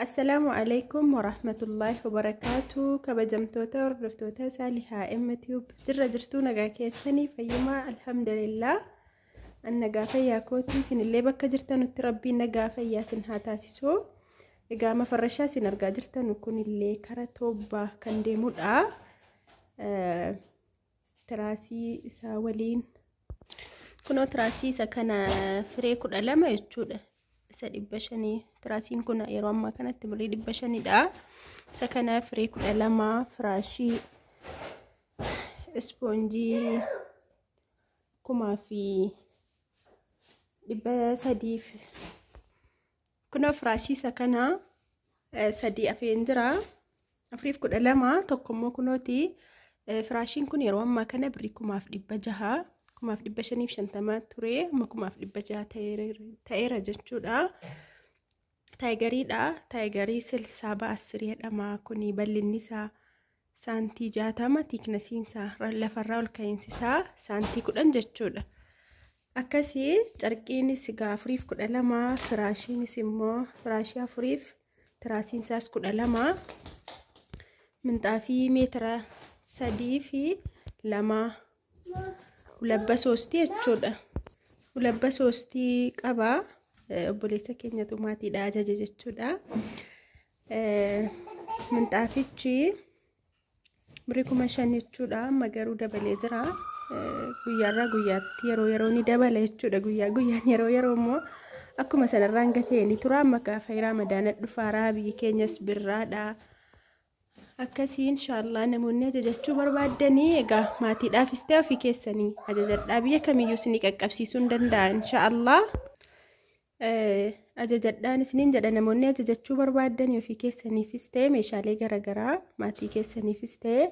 Assalaamu alaikum warahmatullaahi wabarakaatu. Kabajamtoota hordoftoota Saalihaa M Tube, jirra jirtuu? Nagaa keessanii? Fayyumaa? Alhamdulillah. An nagaa fayyaa kooti. Isinillee bakka jirtanutti Rabbiin nagaa fayyaa isin haa taasisu. Egaa mafarrashaa isin argaa jirtanu kunillee kara Toobbaa kan deemudha. Tiraasii isaa waliin. Kunoo tiraasii isa kana firee 12 jechuudha. Isa 500, tiraasiin kun yeroo ammaa kanatti birrii 500dha. Isa kana firee 12, firaashii ispoonjii 3,300. Kunoo firaashii isa kana sadii afeen jira. Afuriif 12, tokkommoo kunooti. Firaashiin kun yeroo ammaa kana birrii 6,600, 6,550 ture, amma 6,600 ta'eera jechuudha. Taayigariidha. Taayigarii 60 ba'assirii jedhama. Kuni bal'inni isaa saantii 60, thicknessiin isaa lafarraa ol ka'iinsi isaa saantii 10 jechuudha. Akkasii carqiinis egaa afuriif 12, firaashiinis immoo firaashii afuriif tiraasiin isaas 12, minxaafii meetira 3 fi 2, ulabba soostii jechuudha. Ulabba soostii qaba. Obboleessa keenyatu maatiidha ajaje jechuudha. Minxaafichi birrii 5,000 jechuudha. Amma garuu dabalee jira. Guyyaarraa guyyaatti yeroo yeroo ni dabala jechuudha. Guyyaa guyyaan, yeroo yeroo immoo akkuma sanarraan gatee ni tura. Amma gaafa Ramadaana dhufaaraa, biyyi keenyas birraadha. Akkasii inshaallah namoonni ajajachuu barbaaddanii egaa maatiidhaafis ta'e ofii keessanii ajajadhaa, biyya kamiyyuu isinii qaqqabsiisuu hin danda'a inshaallah. Ajajadhaan isiniin jedha. Namoonni ajajachuu barbaaddanii ofii keessaniifis ta'e meeshaalee garaagaraa maatii keessaniifis ta'e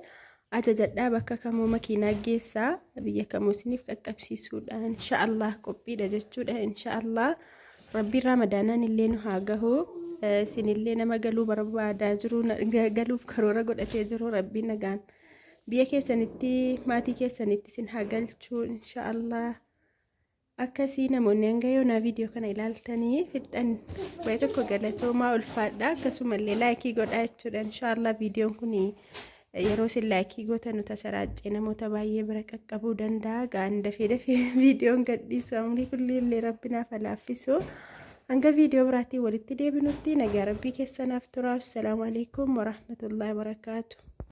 ajajadhaa, bakka kamuu makiinaa geessaa, biyya kamuu isiniif qaqqabsiisuudha inshaallah qophiidha jechuudha. Inshaallah Rabbiin Ramadaanaan illee nu haa gahu. Isinillee nama galuu barbaadaa jiru, galuuf karoora godhatee jiru, Rabbiin nagaan biyya keessanitti maatii keessanitti isin haa galchuu inshaallah. Akkasii namoonni hanga yoonaa viidiyoo kana ilaaltanii fixxan baay'ee tokko galatoomaa, ulfaadha. Akkasumallee like godhaa jechuudha. Inshaallah viidiyoon kun yeroo isin like gootan tasaraaccee namoota baay'ee bira qaqqabuu danda'a. Gaan dafee dafee viidiyoon gadhiisu amrii kulli illee Rabbi naaf laaffisu. Hanga viidiyoo biraatiin walitti deebinutti nagaa Rabbii keessanaaf tura. Assalaamu alaikum warahmatullahi wabarakaatu.